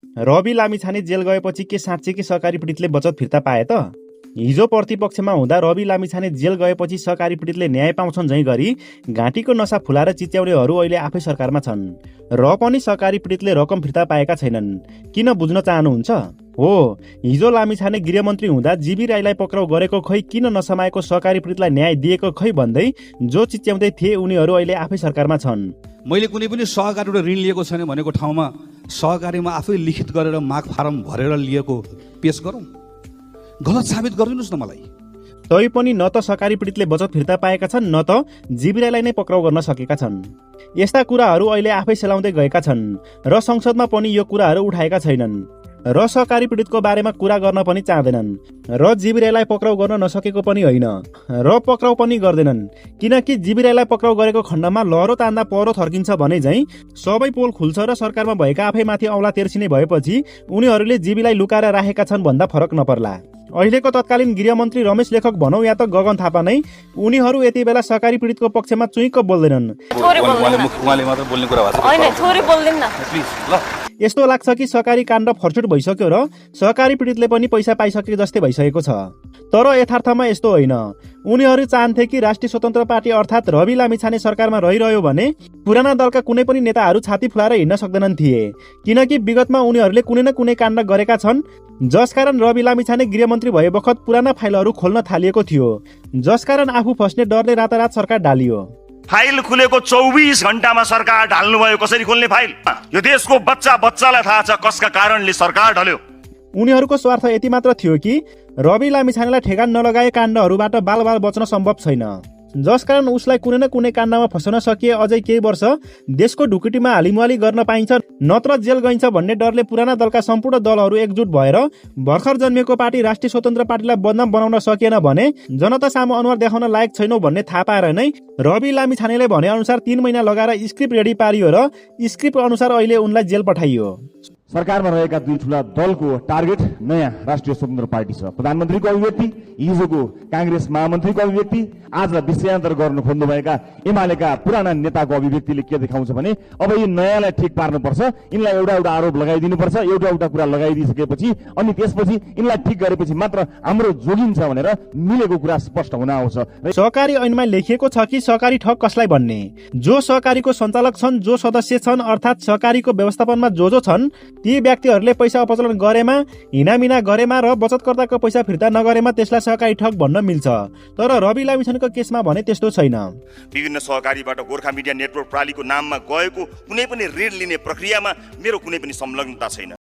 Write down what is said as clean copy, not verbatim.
Rabi Lamichhane jail गएपछि के साँच्चै सहकारी पीडितले बचत फिर्ता पाए त? हिजो प्रतिपक्षमा हुँदा रवि लामिछाने जेल गएपछि सहकारी पीडितले न्याय पाउँछन् झैँ गरी घाँटीको नसा फुलाएर चिच्याउनेहरू अहिले आफै सरकारमा छन् र पनि सहकारी पीडितले रकम फिर्ता पाएका छैनन्। किन बुझ्न चाहनुहुन्छ? हो, हिजो लामिछाने गृहमन्त्री हुँदा जीबी राईलाई पक्राउ गरेको खै किन नसमाएको सहकारी पीडितलाई न्याय दिएको खै भन्दै जो चिच्याउँदै थिए उनीहरू अहिले आफै सरकारमा छन्। मैले कुनै पनि सहकारीबाट ऋण लिएको छैन भनेको ठाउँमा सहकारीमा आफै लिखित गरेर माग फारम भरेर लिएको पेश गरौँ, गलत साबित गरिदिनुहोस् न मलाई। तैपनि न त सहकारी पीडितले बचत फिर्ता पाएका छन् न त जीबी राईलाई नै पक्राउ गर्न सकेका छन्। यस्ता कुराहरू अहिले आफै सेलाउँदै गएका छन् र संसदमा पनि यो कुराहरू उठाएका छैनन् र सहकारी पीडितको बारेमा कुरा गर्न पनि चाहँदैनन् र जीबी राईलाई पक्राउ गर्न नसकेको पनि होइन र पक्राउ पनि गर्दैनन्। किनकि जीबी राईलाई पक्राउ गरेको खण्डमा लहरो तान्दा पहरो थर्किन्छ भने झैँ सबै पोल खुल्छ र सरकारमा भएका आफैमाथि औँला तेर्सिने भएपछि उनीहरूले जीबीलाई लुकाएर राखेका छन् भन्दा फरक नपर्ला। अहिलेको तत्कालीन गृहमन्त्री रमेश लेखक भनौँ या त गगन थापा नै उनीहरू यति बेला सहकारी पीडितको पक्षमा चुइक्क बोल्दैनन्। यस्तो लाग्छ कि सहकारी काण्ड फर्चुट भइसक्यो र सहकारी पीडितले पनि पैसा पाइसके जस्तै भइसकेको छ। तर यथार्थमा यस्तो होइन। उनीहरू चाहन्थे कि राष्ट्रिय स्वतन्त्र पार्टी अर्थात् रवि लामिछाने सरकारमा रहिरह्यो भने पुराना दलका कुनै पनि नेताहरू छाती फुलाएर हिँड्न सक्दैनन् थिए। किनकि विगतमा उनीहरूले कुनै न कुनै काण्ड गरेका छन् जसकारण रवि लामिछाने गृहमन्त्री भए बखत पुराना फाइलहरू खोल्न थालिएको थियो, जसकारण आफू फस्ने डरले रातारात सरकार ढालियो। फाइल खुलेको 24 घण्टामा सरकार ढाल्नुभयो। कसरी खोल्ने फाइल? यो देशको बच्चालाई थाहा छ कसका कारणले सरकार ढल्यो। उनीहरूको स्वार्थ यति मात्र थियो कि रवि लामिछानेलाई ठेगान नलगाए काण्डहरूबाट बाल बच्न सम्भव छैन, जसकारण उसलाई कुनै न कुनै काण्डमा फसाउन सकिए अझै केही वर्ष देशको ढुकुटीमा हालिमुहाली गर्न पाइन्छ, नत्र जेल गइन्छ भन्ने डरले पुराना दलका सम्पूर्ण दलहरू एकजुट भएर भर्खर जन्मिएको पार्टी राष्ट्रिय स्वतन्त्र पार्टीलाई बदनाम बनाउन सकिएन भने जनता सामु अनुहार देखाउन लायक छैनौ भन्ने थाहा पाएर नै रवि लामिछानेले भने अनुसार 3 महिना लगाएर स्क्रिप्ट रेडी पारियो र स्क्रिप्ट अनुसार अहिले उनलाई जेल पठाइयो। सरकारमा रहेका दुई ठूला दलको टार्गेट नयाँ राष्ट्रिय स्वतन्त्र पार्टी छ। प्रधानमन्त्रीको अभिव्यक्ति, हिजोको कांग्रेस महामन्त्रीको अभिव्यक्ति, आज विषयान्तर गर्न खोज्नुभएका एमालेका पुराना नेताको अभिव्यक्तिले के देखाउँछ भने अब यी नयाँलाई ठिक पार्नुपर्छ, यिनलाई एउटा आरोप लगाइदिनुपर्छ, एउटा कुरा लगाइदिसकेपछि अनि त्यसपछि यिनलाई ठिक गरेपछि मात्र हाम्रो जोगिन्छ भनेर मिलेको कुरा स्पष्ट हुन आउँछ। सहकारी ऐनमा लेखिएको छ कि सहकारी ठग कसलाई भन्ने। जो सहकारीको सञ्चालक छन्, जो सदस्य छन् अर्थात् सहकारीको व्यवस्थापनमा जो छन् ती व्यक्तिहरूले पैसा अपचलन गरेमा, हिनामिना गरेमा र बचतकर्ताको पैसा फिर्ता नगरेमा त्यसलाई सहकारी ठग भन्न मिल्छ। तर रवि लामिछानेको केसमा भने त्यस्तो छैन। विभिन्न सहकारीबाट गोर्खा मिडिया नेटवर्क प्रणालीको नाममा गएको कुनै पनि ऋण लिने प्रक्रियामा मेरो कुनै पनि संलग्नता छैन।